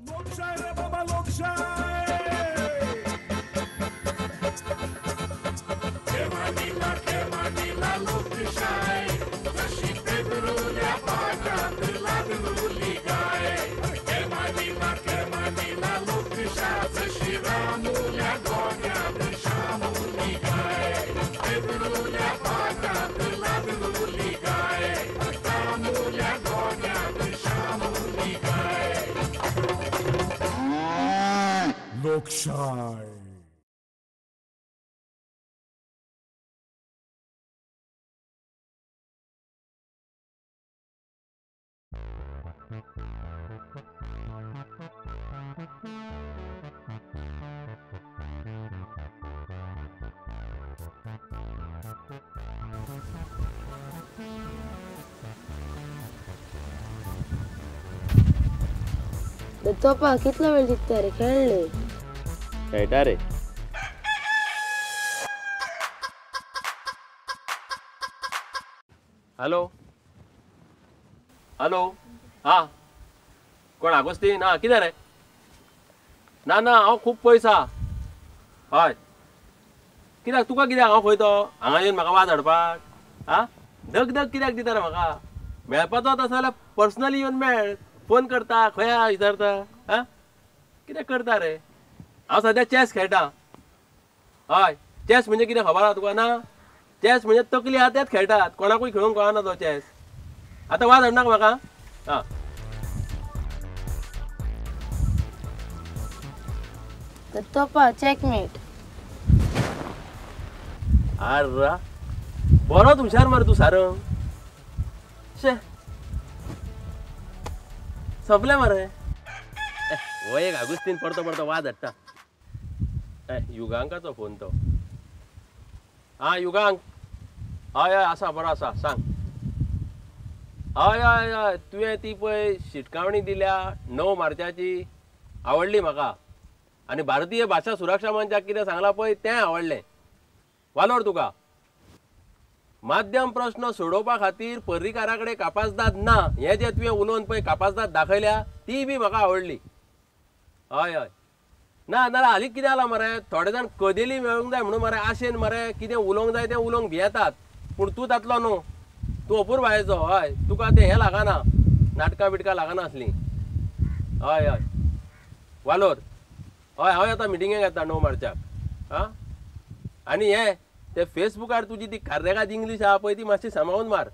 लोकशाय रे बाबा लोकशाय. केमानिला लोकशाय जशी पेदरुल्या पाटात लादरुली गाय. केमानिला केमानिला लोकशाय जशी रामुल्या गोट्यात शामुली गाय. पेदरुल्या पाटात लादरुली गाय. रामुल्या गोट्यात शामुली गाय. लोकशाय. दत्तोपा कितलो वेळ दिता रे खेळले? खेळटा रे. Hello hello. हा कोण आगोस्तीन? हा कितें रे? ना ना हांव खूब पयस आहा. हय कित्याक तुका कित्याक हांव खंय तो हांगा येवन म्हाका वाज हाडपाक? आं दग दग कित्याक दिता रे म्हाका? मेळपाचो आसा जाल्यार पर्सनली येवन मेळ. फोन करता खंय आहा विचारता. आं कितें करता रे? हांव सद्या चॅस खेळटा. हय चॅस म्हणजे कितें खबर आहा तुका? ना चॅस म्हणजे तकली आहा तेच खेळटात, कोणाकूय खेळूंक कळना तो चॅस. आतां वाज हाडनाका म्हाका. आं दत्तोपा चॅकमेट. आर्रा बरोच हुशार मरे तूं सारंग. शे सोंपलें मरे. हो एक आगुस्तीन परतो परतो वाज हाडटा. युगांकाचो फोन तो. आं युगांक. हय हय आसा बरो आसा सांग. हय हय हय तुवें ती पळय शिटकावणी दिल्या 9 मार्चाची, आवडली म्हाका. आनी भारतीय भाशा सुरक्षा मंचाक कितें सांगलां पळय तें आवडलें. वालोर तुका. माध्यम प्रश्न सोडोवपा खातीर पर्रीकारा कडेन कापाजदाद ना हें जें तुवें उलोवन पळय कापाजदाद दाखयल्या ती बी म्हाका आवडली. हय हय ना नाल्यार हालीं कितें जालां मरे थोडे जाण कदेली मेळूंक जाय म्हणून मरे आशेन मरे कितें उलोवंक जाय तें उलोवंक भियेतात. पूण तूं तातलो न्हू, तूं अपुरबायेचो. हय तुका तें हें लागना, नाटकां बिटकां लागना आसलीं. हय हय वालोर. हय हांव येता मिटिंगेक येता 9 मार्चाक. आं आनी हें ते फेसबुकार तुजी ती कार्रेगाद इंग्लीश आहा पळय ती मातशी सांबाळून मार.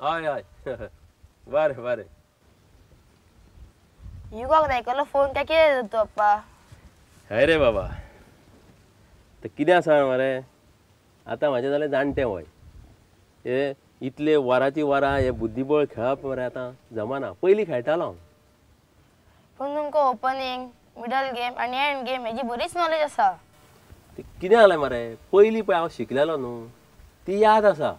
हय हय बरें बरें. युगाक नायकालो फोन काय कितें दत्तोपा? हय रे बाबा तर कितें आसा मरे आतां म्हाजें जालें जाणटें वय. हे इतले वरांची वरां हे बुद्धिबळ खेळप मरे आतां जमाना. पयलीं खेळटालो हांव. पूण तुमकां ओपनिंग, मिडल गेम आनी एंड गेम हेजी बरीच नॉलेज आसा. कितें जालें मरे पयलीं पळय हांव शिकलेलो न्हू ती याद आसा.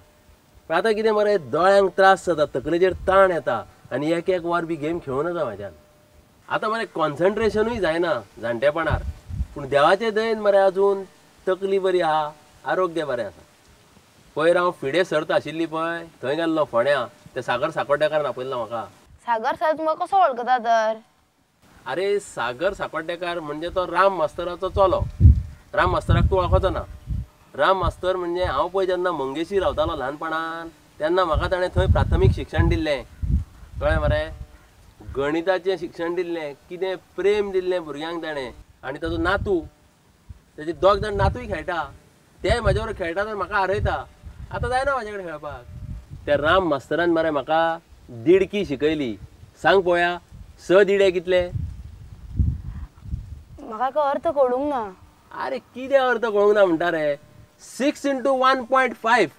पूण आतां कितें मरे दोळ्यांक त्रास जाता, तकलेचेर ताण येता आनी एक एक वर बी गेम खेळूं नजो म्हाज्यान. आतां मरे कॉन्सन्ट्रेशनूय जायना जाणटेपणार. पूण देवाचे दयेन मरे अजून तकली बरी आहा, आरोग्य बरें आसा. पयर हांव फिडे सर्त आशिल्ली पळय थंय गेल्लो फोंड्या, ते सागर साकोड्डेकारान आपयल्लो म्हाका. सागर सर तुमकां कसो वळखता तर? अरे सागर साकोड्डेकार म्हणजे तो राम मास्तराचो चलो. राम मास्तराक तूं वळखचो ना. राम मास्तर म्हणजे हांव पळय जेन्ना मंगेशी रावतालो ल्हानपणान तेन्ना म्हाका ताणें थंय प्राथमीक शिक्षण दिल्लें. कळ्ळें मरे? गणिताचें शिक्षण दिल्लें, कितें प्रेम दिल्लें भुरग्यांक ताणें. आनी ताजो नातू, तेजे दोग जाण नातूय खेळटा, ते म्हाजे बरोबर खेळटा तर म्हाका हारयता. आतां जायना म्हाजे कडेन खेळपाक. त्या राम मास्तरान मरे म्हाका दिडकी शिकयली. सांग पळोवया 6 दिडे कितले? म्हाका काय अर्थ कळूंक ना. अरे कितें अर्थ कळूंक ना म्हणटा रे? 6 × 1.5.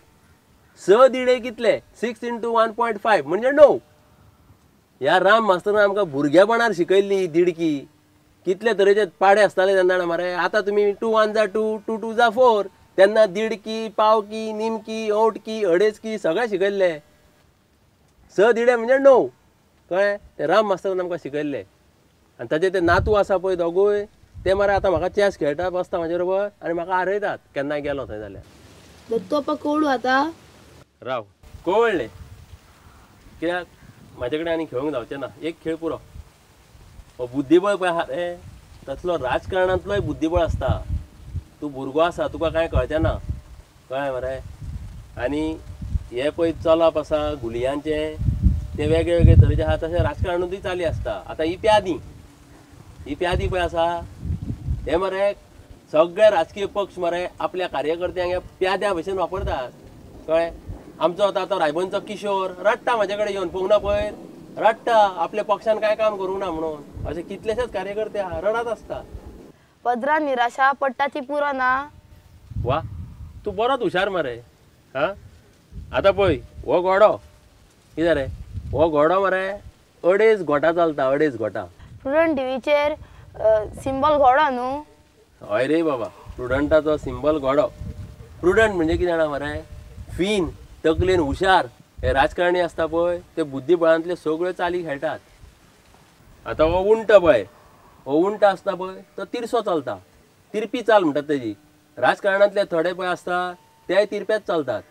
6 दिडे कितले? 6 × 1.5 म्हणजे 9. ह्या राम मास्तरान आमकां भुरगेपणार शिकयल्ली दिडकी. कितले तरेचे पाडे आसताले तेन्ना मरे. आतां तुमी 2 1 जा 2, 2 2 जा 4. तेन्ना दिडकी, पावकी, निमकी, औटकी, अडेचकी सगळें शिकयल्लें. 6 दिडे म्हणजे 9. कळ्ळें? ते राम मास्तरान आमकां शिकयल्लें. आनी ताजे ते नातू आसा पळय दोगूय, ते मरे आतां म्हाका चॅस खेळटा बसता म्हाजे बरोबर आनी म्हाका हारयतात केन्नाय गेलो थंय जाल्यार. दत्तोपा कोडू आतां? राव कळ्ळें कित्याक म्हाजे कडेन आनी खेळूंक जावचें ना. एक खेळ पुरो. हो बुद्धिबळ पळय आहा रे, तसलो राजकारणांतलोय बुद्धिबळ आसता. तूं भुरगो आसा, तुका कांय कळचें ना, कळ्ळें मरे? आनी हे पळय चलप आसा गुलयांचें, ते वेगळे वेगळे तरेचे आहा, तशें राजकारणांतूय चाली आसता. आतां ही प्यादी, ही प्यादी पळय आसा, हे मरे सगळे राजकीय पक्ष मरे आपल्या कार्यकर्त्यांक ह्या प्याद्या भशेन वापरतात, कळ्ळें? आमचो आतां तो रायबंदचो किशोर रडटा म्हाजे कडेन येवन, पळोवंक ना पयर, रडटा आपल्या पक्षान कांय काम करूंक ना म्हणून. अशे कितलेशेच कार्यकर्ते आहा रडत आसता. पदरान निराशा पडटा ती पुरो ना. वा, तूं बरोच हुशार मरे. हां, आतां पळय हो घोडो कितें रे, हो घोडो मरे 2.5 घोटां चलता, 2.5 घोटां. प्रुडंट टिवीचेर सिंबल घोडो न्हू? हय रे बाबा, प्रुडंटाचो सिंबल घोडो. प्रुडंट म्हणजे कितें जाणा मरे, फीन, तकलेन हुशार. हे राजकारणी आसता पळय ते बुद्धिबळांतले सगळ्यो चाली खेळटात. आतां हो उंट पळय, हो उंट आसता पळय तो तिरसो चलता, तिरपी चाल म्हणटात तेजी. राजकारणांतले थोडे पळय आसता तेय तिरपेच चलतात,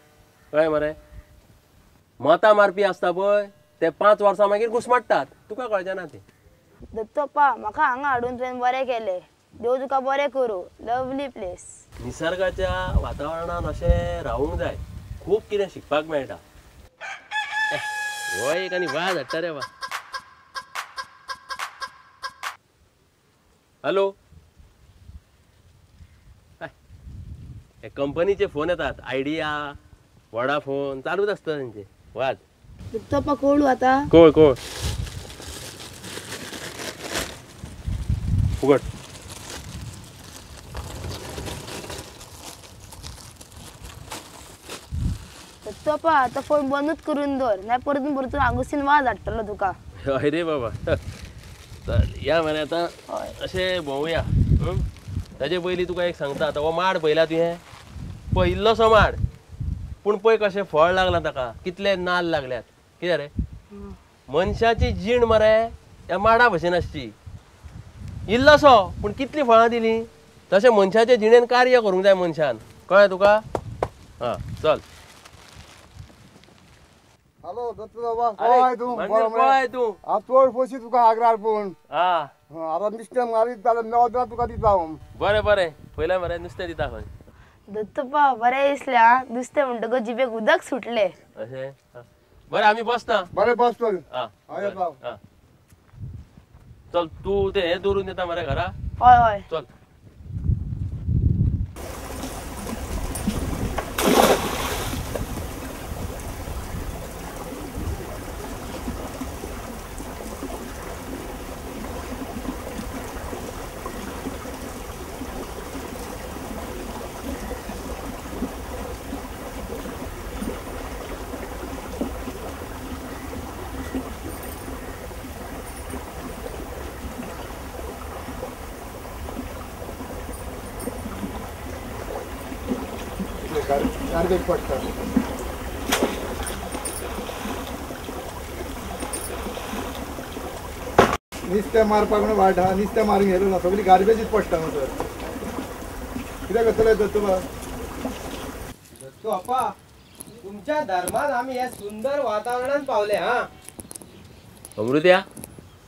कळ्ळें मरे? मतां मारपी आसता पळय ते 5 वर्सां मागीर घुसमट्टात, तुका कळचें ना तें. दत्तप्पा, म्हाका हांगा हाडून तुवें बरें केलें, देव तुका बरें करूं. Lovely place. निसर्गाच्या वातावरणान अशें रावूंक जाय, खूब कितें शिकपाक मेळटा. हो एक आनी वाज हाडटा रे वा. हॅलो, हे कंपनीचे फोन येतात, आयडिया, वोडाफोन चालूच आसता तेंचे वाज. दत्तप्पा कोळू आतां? कोळ कोळ उगड. दत्तप्पा आतां फोन बंदूच करून दवर, नाही परतून परतून आगोस्तीन वाज हाडटलो तुका. हय रे बाबा, चल या मरे आतां अशें भोंवया. ताजे पयलीं तुका एक सांगता, आतां हो माड पळयला तुवें, पळय इल्लोसो माड, पूण पळय कशें फळ लागलां ताका, कितले नाल्ल लागल्यात. कितें रे, मनशाची जीण मरे ह्या माडा भशेन आसची, इल्लोसो पूण कितलीं फळां दिलीं. तशें मनशाचे जिणेन कार्य करूंक जाय मनशान, कळ्ळें तुका? हां चल. हॅलो दत्तू बाबा, कोण तूं? कोण तूं? हांव चड खोशी तुका आग्रार पळोवन. आं, आतां नुस्तें मारीत जाल्यार मेवता तुका दिता हांव. बरें बरें, पयलें मरे नुस्तें दिता खंय. दत्तप्पा बरें दिसलें आं, नुस्तें म्हणटकच जिबेक उदक सुटलें. अशें बरें, आमी बसता. बरें बस तर. आं चल, तूं तें हें दवरून येता मरे घरा? हय हय, चल. गार्बेज पडटा. नुस्तें मारपाक म्हणून वाट आहा, नुस्तें मारूंक येयलो ना, सगळी गार्बेजूच पडटा हांगासर. कितें करतले दत्तू बाबा? दत्तू आपा, तुमच्या धर्मान आमी हे सुंदर वातावरणान पावले. हा अमृत्या,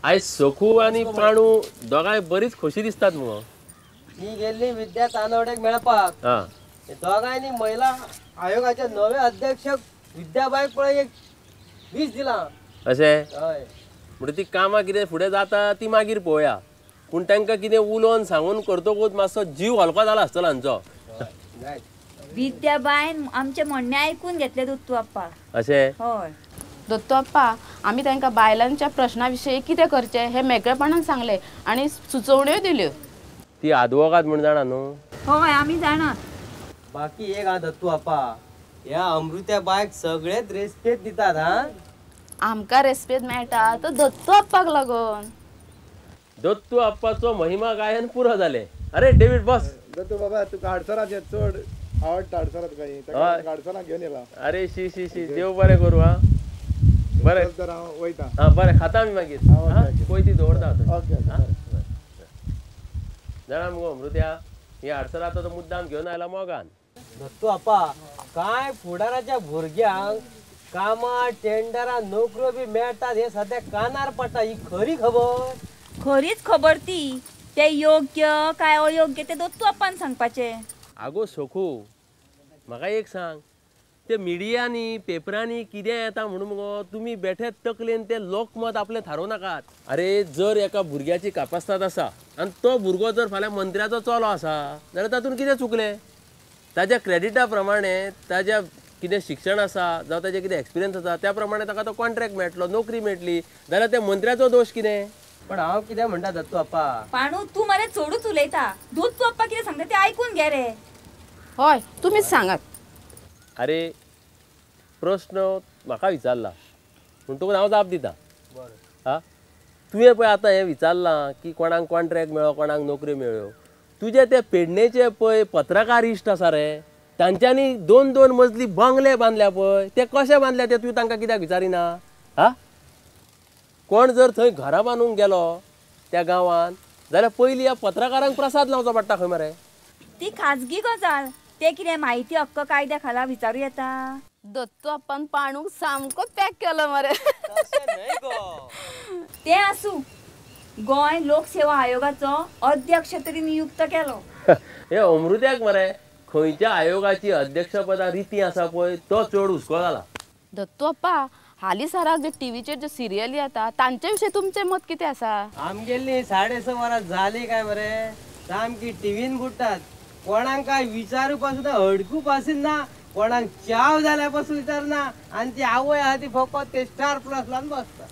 आयज सखू आनी पाणू दोगांय बरीच खोशी दिसतात मुगो. ही गेल्ली विद्या तानवडेक मेळपाक. हां, दोगांयनी महिला आयोगाचे नवे अध्यक्ष विद्याबाईक पळय एक 20 दिला. अशें? हय. म्हणजे ती कामां कितें फुडें जाता ती मागीर पळोवया, पूण तांकां कितें उलोवन सांगून करतकूच मातसो जीव हलको जाला आसतलो हांचो. विद्याबाईन आमचें म्हणणें आयकून घेतलें दत्तू आप्पा. अशें? हय. दत्तू आप्पा, आमी तांकां बायलांच्या प्रश्ना विशयी कितें करचें हें मेकळेपणान सांगलें आनी सुचोवण्योय दिल्यो. ती आदवोगाद म्हूण जाणा न्हू? हय, आमी जाणा. बाकी एक हा दत्तू आपा, ह्या अमृत्या बायक सगळेच रेस्पेद दितात. हा, आमकां रेस्पेद मेळटा तो दत्तू आप्पाक लागून. दत्तू आप्पाचो महिमा गायन पुरो जालें. अरे डेवीड बस. दत्तू बाबा, तुका आडसराचें चड आवडटा, आडसरां तुका हीं, ताका आडसरां घेवन येला. अरे शी शी शी, देव बरें करूं. हा बरें तर हांव वयता. हां बरें, खाता आमी मागीर. पळय ती दवरता. ओके. जाणा मुगो अमृत्या, ही आडसरां आतां तो मुद्दाम घेवन आयला मोगान. दत्तू आपा, कांय फुडाराच्या भुरग्यांक कामां टेंडरां नोकऱ्यो बी मेळटात हे सद्या कानार पडटा, ही खरी खबर? खरीच खबर ती, ते योग्य काय अयोग्य ते दत्तू आप्पान सांगपाचें. आगो सखू म्हाका एक सांग, ते मिडियांनी पेपरांनी कितें येता म्हणून मुगो तुमी बेठे तकलेन ते लोकमत आपलें थारोवं नाकात. अरे जर एका भुरग्याची कापास्ताद आसा आनी तो भुरगो जर फाल्यां मंत्र्याचो चलो आसा जाल्यार तातूंत कितें चुकलें? ताज्या क्रेडिटा प्रमाणे ताज्या कितें शिक्षण आसा जावं ताजें कितें एक्सपिरियन्स आसा त्या प्रमाणे ताका तो कॉन्ट्रॅक्ट मेळटलो, नोकरी मेळटली, जाल्यार त्या मंत्र्याचो दोश कितें? पण हांव कितें म्हणटा दत्तू आप्पा, पाणू तूं मरे चडूच उलयता. दत्तू आप्पा कितें सांगता तें आयकून घे रे. हय तुमीच सांगात. अरे प्रश्न म्हाका विचारला म्हणटकूच हांव जाप दिता. आं तुवें पळय आतां हें विचारलां की कोणाक कॉन्ट्रॅक्ट मेळ्ळो कोणाक नोकऱ्यो मेळ्ळ्यो, तुजे ते पेडणेचे पळय पत्रकार इश्ट आसा रे, तांच्यांनी 2-2 मजली बंगले बांदल्या पळय, ते कशे बांदल्या ते तूं तांकां कित्याक विचारिना? आं कोण जर थंय घरां बांदूंक गेलो त्या गांवांत जाल्यार पयलीं ह्या पत्रकारांक प्रसाद लावचो पडटा खंय मरे. ती खाजगी गजाल, ते कितें म्हायती हक्क कायद्या खाला विचारू येता? दत्तू आप्पान पाणूक सामको पॅक केलो मरे. ते आसूं, गोंय लोकसेवा आयोगाचो अध्यक्ष तरी नियुक्त केलो. हे अमृत्याक मरे खंयच्या आयोगाची अध्यक्षपदा रिती आसा पळय तो चड हुस्को जाला. दत्तू आप्पा हालीं सराक जे टीव्हीचेर जे सिरियली येता तांचे विशीं तुमचें मत कितें आसा? आमगेली 6:30 वरां जाली काय मरे सामकी टीव्हीन बुडटात, कोणाक काय विचारू पासून हडकू पासून ना, कोणाक चाव जाल्यार पासून विचारना, आनी ती आवय आहा ती फकत ते स्टार प्लस लावन बसता.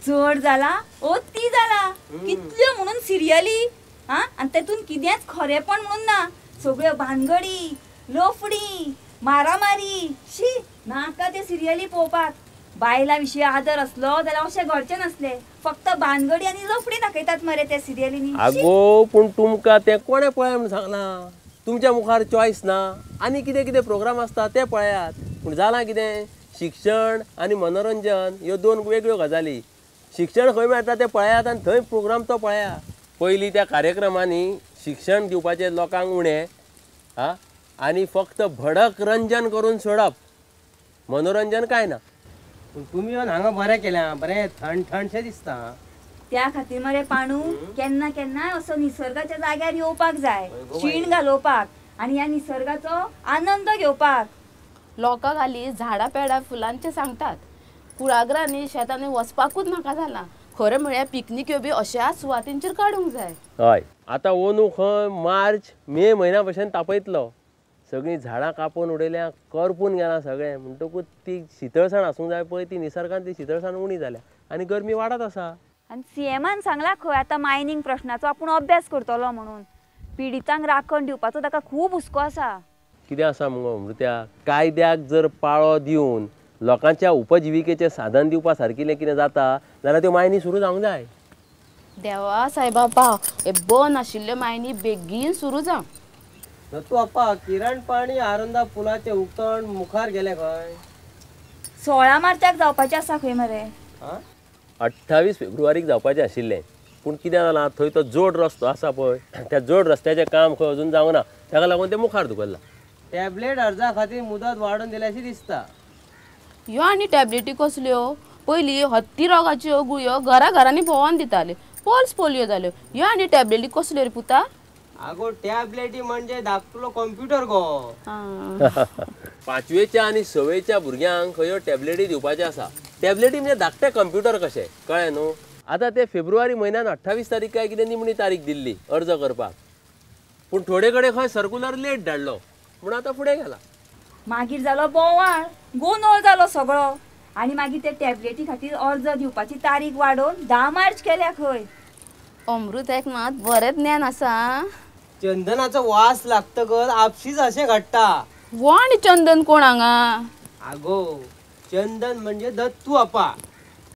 चड जाला अती जाला, कितल्यो म्हणून सिरियली आं, आनी तेतून कितेंच खरेपण म्हणून ना, सगळ्यो भानगडी लफडी मारामारी. शी नाका ते सिरियली पळोवपाक. बायलां विशीं आदर आसलो जाल्यार अशें घडचें नासलें, फक्त भानगडी आनी लफडी दाखयतात मरे त्या सिरियलींनी. आगो पूण तुमकां तें कोणें पळय म्हूण सांगलां? तुमच्या मुखार चॉयस ना, आनी कितें कितें प्रोग्राम आसता ते पळयात. पूण जालां कितें, शिक्षण आनी मनोरंजन ह्यो 2 वेगळ्यो गजाली. शिक्षण खंय मेळटा तें पळयात आनी थंय प्रोग्राम तो पळया. पयलीं त्या कार्यक्रमांनी शिक्षण दिवपाचें लोकांक उणें आं, आनी फक्त भडक रंजन करून सोडप, मनोरंजन कांय ना. पूण तुमी येवन हांगा बरें केलें, बरें थंड थंडशें दिसता. त्या खातीर मरे पाणू केन्ना केन्नाय असो निसर्गाच्या जाग्यार येवपाक जाय, शीण घालोवपाक आनी ह्या निसर्गाचो आनंद घेवपाक. लोकांक हालीं झाडां पेडां फुलांचें सांगतात, कुळागरांनी शेतांनी वचपाकूच नाका जालां. खरें म्हळ्यार पिकनिक्यो बी अश्या सुवातींचेर काडूंक जाय. हय आतां अंदू खंय मार्च मे म्हयन्या भशेन तापयतलो, सगळीं झाडां कापून उडयल्या, करपून गेलां सगळें, म्हणटकूच ती शितळसाण आसूंक जाय पळय ती निसर्गान ती शितळसाण उणी जाल्या आनी गरमी वाडत आसा. आनी सीएमान सांगलां खंय आतां मायनींग प्रश्नाचो आपूण अभ्यास करतलो म्हणून, पिडितांक राखण दिवपाचो ताका खूब हुस्को आसा. कितें आसा मुगो अमृत्या, कायद्याक जर पाळो दिवन लोकांच्या उपजिविकेचें साधन दिवपा सारकिलें कितें जाता जाल्यार त्यो मायनी सुरू जावंक जाय. देवा सायबा पाव हे बंद आशिल्ल्यो मायनी बेगीन सुरू जावं. दत्तू आप्पा किरण पाणी आरोंदा पुलाचें उक्तण मुखार गेलें खंय? 16 मार्चाक जावपाचें आसा खंय मरे. 28 फेब्रुवारीक जावपाचें आशिल्लें, पूण कितें जालां थंय तो जोड रस्तो आसा पळय, त्या जोड रस्त्याचें काम खंय अजून जावंक ना, ताका लागून तें मुखार धुकल्लां. टॅबलेट अर्जा खातीर मुदत वाडोवन दिल्याशी दिसता. ह्यो आनी टॅबलेटी कसल्यो? पयलीं हत्ती रोगाच्यो गुळयो घरा घरांनी भोंवन दिताले, पल्स पोलियो जाल्यो. ह्यो आनी टॅबलेटी कसल्यो रे पुता? आगो टॅबलेटी म्हणजे धाकटुलो कंप्युटर गो. 5वेच्या आनी 6वेच्या भुरग्यांक खंय ह्यो टॅबलेटी दिवपाच्यो आसा. टॅबलेटी म्हणजे धाकटे कंप्युटर कशे, कळ्ळें न्हू? आतां ते फेब्रुवारी म्हयन्यान 28 तारीख काय कितें निमणी तारीख दिल्ली अर्ज करपाक, पूण थोडे कडेन खंय सर्कुलर लेट धाडलो म्हूण आतां फुडें गेला. मागीर जालो बोवाळ, गोंदळ जालो सगळो, आनी मागीर ते टॅबलेटी खातीर अर्ज दिवपाची तारीख वाडोवन 10 मार्च केल्या खंय. अमृताक मात बरें ज्ञान आसा. चंदनाचो वास लागतकच आपशीच अशें घडटा. वो आनी चंदन कोण हांगा? आगो चंदन म्हणजे दत्तू आपा.